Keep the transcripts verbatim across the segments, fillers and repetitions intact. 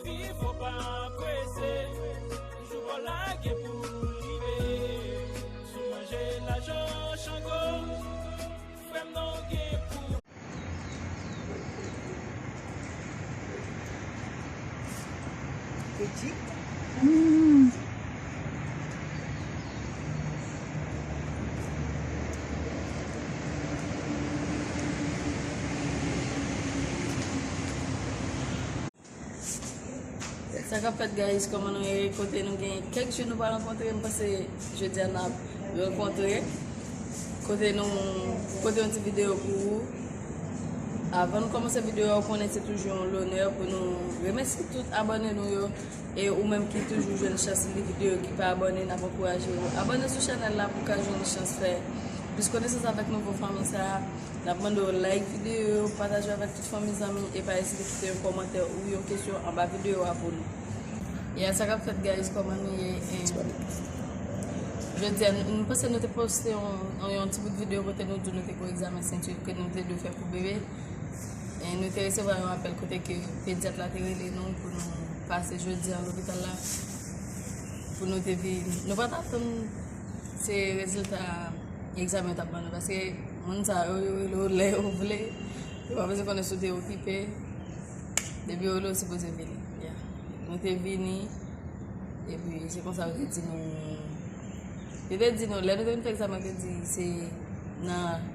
Viv fò pa prese, jou pa w la gen pou rive. Sou manje lajan chango, frè m non gen pou. Sa k ap fèt, guys? Kòman nou ye? Kote nou gen kèk jou nou pa rankontre, m panse jodi a n ap rankontre. Kote nou pote yon ti videyo pou ou. Avan nou kòmanse videyo a, ou konnen se toujou yon lonè pou nou remèsye tout abòne nou yo. E ou menm ki toujou jwenn chans li videyo, ki pa abòne, n ap ankouraje w abòne sou chanèl la pou w ka jwenn chans fè plis konesans avèk nouvo fanmi sa a. N ap mande w like videyo, pataje avèk tout fanmi, zanmi, e pa ezite kite yon kòmantè ou yon kesyon anba videyo a pou nou. Ya, sa k ap fèt, guys, kòman nou ye? Em, jodi a, nou, nou panse nou te poste yon, yon, yon ti bout videyo kote nou di nou te gen yon egzamen senti ke nou te dwe fè pou bebe. E nou te resevwa yon apèl kote ke pedyat la te rele nou pou nou pase jodi a lopital la. Pou nou te vin. Nou pa t atann se rezilta egzamen yo t ap ban nou, paske moun sa yo, yo rele w lè yo vle. Yo pa bezwen konnen si w te okipe. Depi yo rele w, w sipoze vini. Ya. Nou te vini, epi se konsa yo te di nou, yo te di nou, lè nou te vin fè egzamen, yo te di se nan,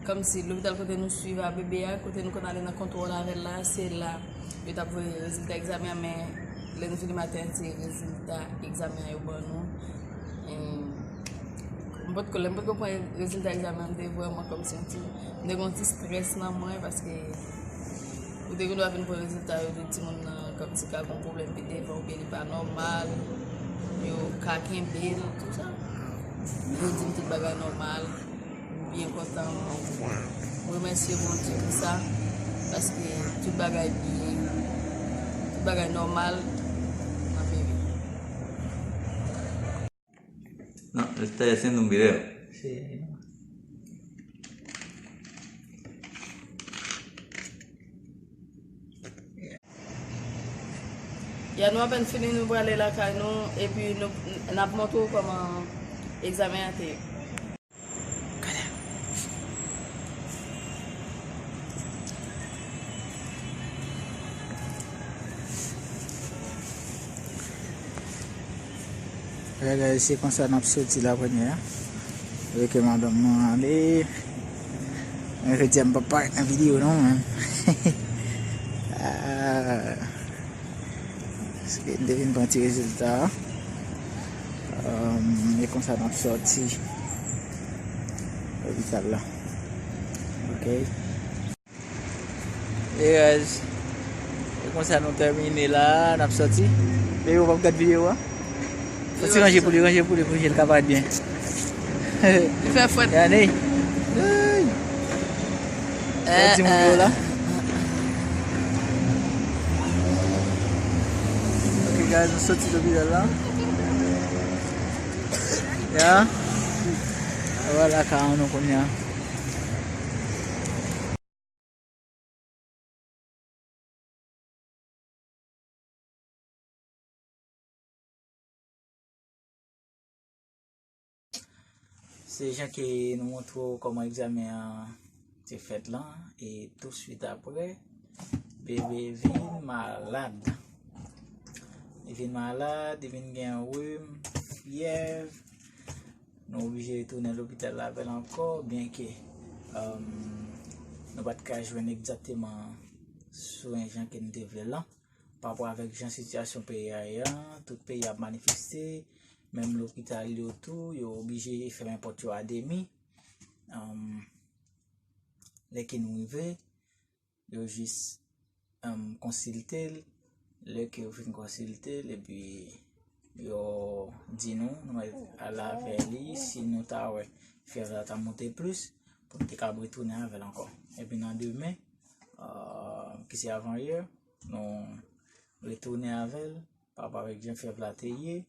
kòmsi lopital kote nou swiv a bebe a, kote nou konn ale nan kontwòl avè l la, se la yo t ap voye rezilta egzamen an, men lè nou vini maten an, se rezilta egzamen an yo ban nou. E, m potko, lè m potko pran rezilta egzamen an, m te vrèman kòmsi yon ti, m te gen yon ti strès nan mwen, paske ou te gendwa vin pran rezilta yo, tout timoun nan kòmsi ka gen yon pwoblèm pi devan, oubyen li pa nòmal, yo ka kenbe l, tou sa. Yo di m tout bagay nòmal. M byen kontan. M remèsye Bondye pou sa, paske tout bagay byen, tout bagay nòmal nan peyi. Non, se, se nou bile. Se Ya, nou apèn fini, nou prale lakay nou, epi nou, n ap montre w kòman egzamen an te ye. Alright, guys, se konsa n ap soti la kounye a. Avèk madanm mwen ale. Mwen jodi a m p ap parèt nan videyo non, men. Ah. Paske m te vin pran ti rezilta a. Um, e konsa n ap sòti lopital la. Ok. E guys, e konsa nou tèmine la, n ap sòti. Bebe, ou p ap gad videyo a? Fò ti ranje pou li, ranje pou li, pou li ka parèt byen. Li fè frèt. Gade. Hey. Gade timoun yo la. Ok, guys, nou sòti lopital la. Ya. Vwala, ka an nou kounye a. Se jan ke nou montre w kòman egzamen an te fèt lan, e touswit apre, bebe vin malad. Li vin malad, li vin gen rim, fyèv. Nou oblije retounen lopital la avè l ankò, byenke, um, nou pa t ka jwenn egzakteman swen jan ke n te vle l lan. Pa rapò avèk jan sitiyasyon peyi a ye an, tout peyi ap manifeste, menm lopital yo tou, yo oblije fèmen pòt yo a demi. Um, lè ke nou rive, yo jis, um, konsilte l. Lè ke yo fin konsilte l, epi yo di nou, nou mèt al avè li, si nou ta wè fyèv la ta monte plis, pou nou te kab retounen avè l ankò. Epi nan demen, uh, ki se avanyè, nou retounen avè l, pa rapò avèk jan fyèv la te ye.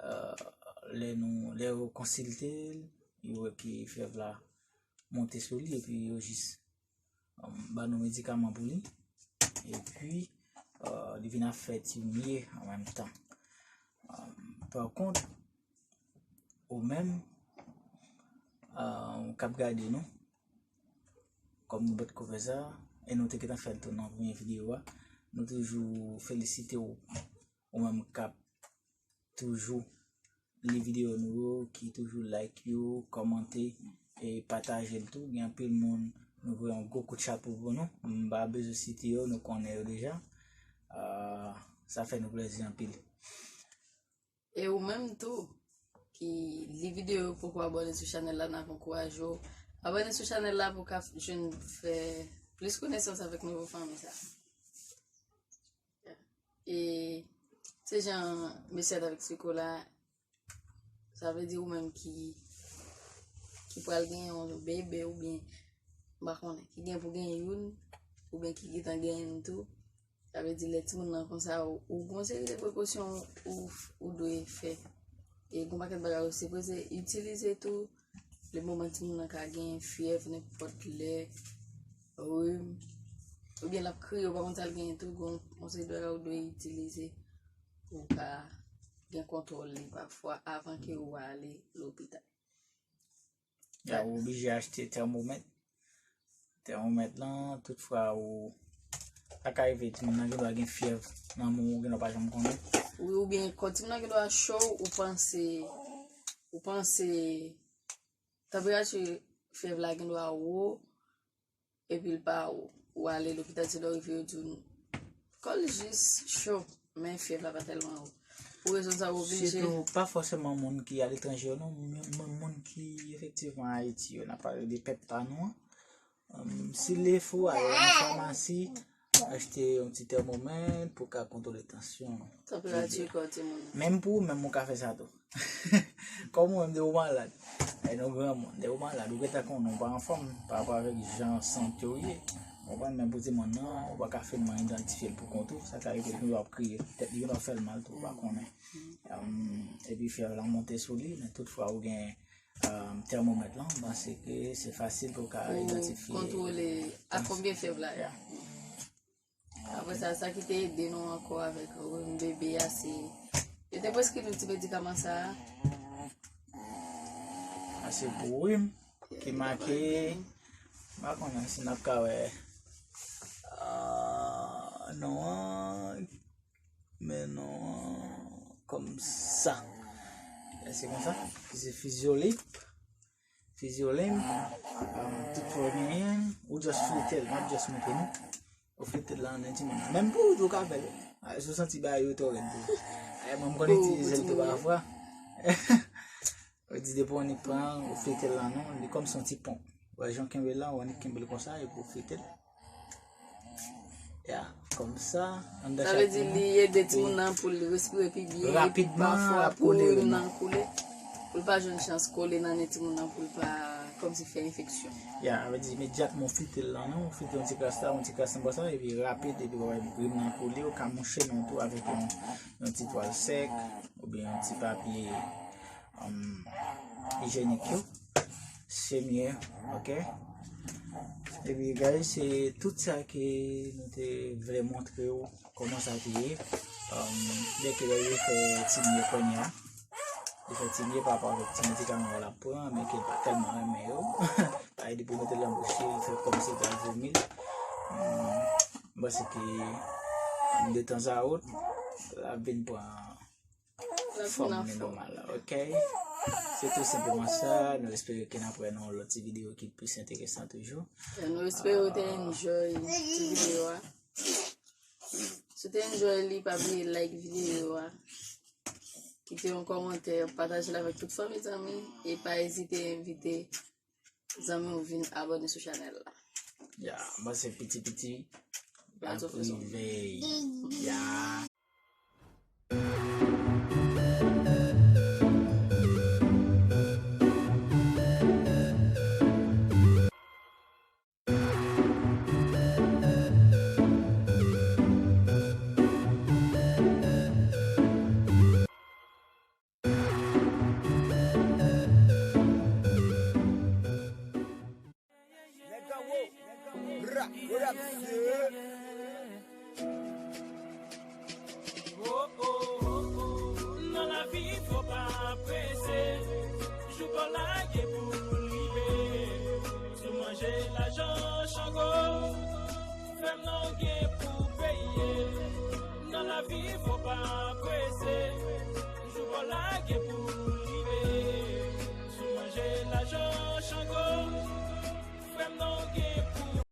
Uh, lè nou, lè yo konsilte l, yo wè ke fyèv la monte sou li, epi yo jis, um, ba nou medikaman pou li. Epi, uh, li vin ap fè ti mye an menm tan. Um, pa kont, ou menm, um, k ap gade nou, kòm nou potko fè sa, e nou te gentan fè l tou nan premye videyo a, nou toujou felisite w, ou menm k ap toujou li videyo nou yo, ki toujou like yo, kòmante, e pataje l tou. Gen anpil moun nou voye yon gwo kout chapo pou nou. M pa bezwen site yo, nou konnen yo deja. Ah, sa fè nou plezi anpil. E ou menm tou, ki li videyo yo poko abòne sou chanèl la, n ap ankouraje w abòne sou chanèl la pou w ka jwenn fè plis konesans avèk nouvo fanmi sa. E se jan mesye a t ap eksplike w la, sa vle di ou menm ki, ki pral gen yon bebe oubyen, m pa konnen, ki gen pou gen youn, oubyen ki gentan genyen tou, sa vle di lè timoun nan konsa, ou, ou gen yon seri de prekosyon ou, ou dwe fè. E gen yon pakèt bagay ou sipoze itilize tou, le moman timoun nan ka gen fyèv nenpòt lè, rim, oubyen l ap kriye, ou pa konn sa l genyen tou, gen yon seri de bagay ou dwe itilize pou w ka gen kontwòl li pafwa avan ke ou ale lopital. Ya, ou oblije achte tèmomèt. Tèmomèt lan, tout fwa ou, sa ka rive timoun nan gen dwa gen fyèv nan men w, ou gen dwa pa janm konnen. Wi, oubyen kò timoun nan gen dwa cho, ou panse, ou panse tanperati fyèv la gen dwa wo, epi l pa wo. Ou ale lopital, se lè w rive yo di w kò l jis cho, men fyèv la pa tèlman wo. Pou rezon sa, ou oblije. Sitou pa fòseman moun ki aletranje yo non, men, men moun ki efektivman Ayiti yo, n ap pale de pèp pa nou an. Um, si l fo, ale nan famasi, achte yon ti tèmomèt pou w ka kontwole tansyon. Tanperati kò timoun. Menm pou ou menm, ou ka fè sa tou. Kòm ou menm, depi w malad, e nou granmoun, depi w malad, ou gentan konnen ou pa anfòm pa rapò avèk jan sante w ye. Ou konprann, menm pou timoun nan, ou pa ka fèlman idantifye l pou kont ou, sa ka rive li ap kriye, petèt li gen dwa fè l mal tou, ou pa konnen. Um, epi fyèv la monte sou li, men tout fwa ou gen, um, tèmomèt lan, m panse ke se fasil pou w ka idantifye. Ou kontwole a konbyen fyèv la ye. Ya. Apre sa, sa ki te ede nou ankò avèk rim bebe a, se yo te preskri nou ti medikaman sa a. A se pou rim ki make, m pa konnen si n ap ka wè, ah, non an, men non an kòm sa. E se konsa, se Physiolip. Physiolim, um, tout fwa w genyen, ou just frite l, m ap just montre nou. Ou frite l la nan timoun nan. Menm pou ou tou ka fè l. A, si w santi bagay yo twò rèd pou ou. A, mwen m konn itilize l tou pafwa. Ou di depi w annik pran, ou frite l la non, li kòm se yon ti ponp. Ou wè jan w kenbe l la, ou annik kenbe l konsa, epi ou frite l. Ya, kòmsa, anndan chak poumon. Sa vle di li ede timoun nan pou l respire pi byen, epi pafwa pou rim nan koule. Pou l pa jwenn chans kole nan nen timoun nan, pou l pa kòmsi fè enfeksyon. Ya, sa vle di imedyatman w frite l la non, w frite yon ti kras la, yon ti kras anba sa, epi rapid, epi w wè rim nan koule, ou ka mouche men w tou avèk yon, yon ti twal sèk, oubyen yon ti papye um, ijyenik yo, se mye, ok? Epi, guys, se tout sa ke nou te vle montre w, kòman sa te ye. Um, byen ke lè yo fè ti mye kounye a, yo fè ti mye pa rapò avèk ti medikaman yo l ap pran, men ke l pa tèlman renmen yo. Paske depi w mete l nan bouch li, li fè kòmsi l pral vomi l. Um, m panse ke de tanzawot, l ap vin pran fòm li nòmal la, ok? Se tou senpleman sa. Nou espere ke n ap wè nan yon lòt ti videyo ki plis enteresan toujou. E nou espere w te enjoy ti videyo a. Si w te enjoy li, pa bliye like videyo a. Kite yon kòmantè, pataje l avèk tout fanmi zanmi, e pa ezite envite zanmi w vin abòne sou chanèl la. Ya, bon, se piti piti. L ap rive. Ya. Nèg anwo, ra, what up, sir? Ko, fè m non gen pou peye. Nan lavi, fò pa prese.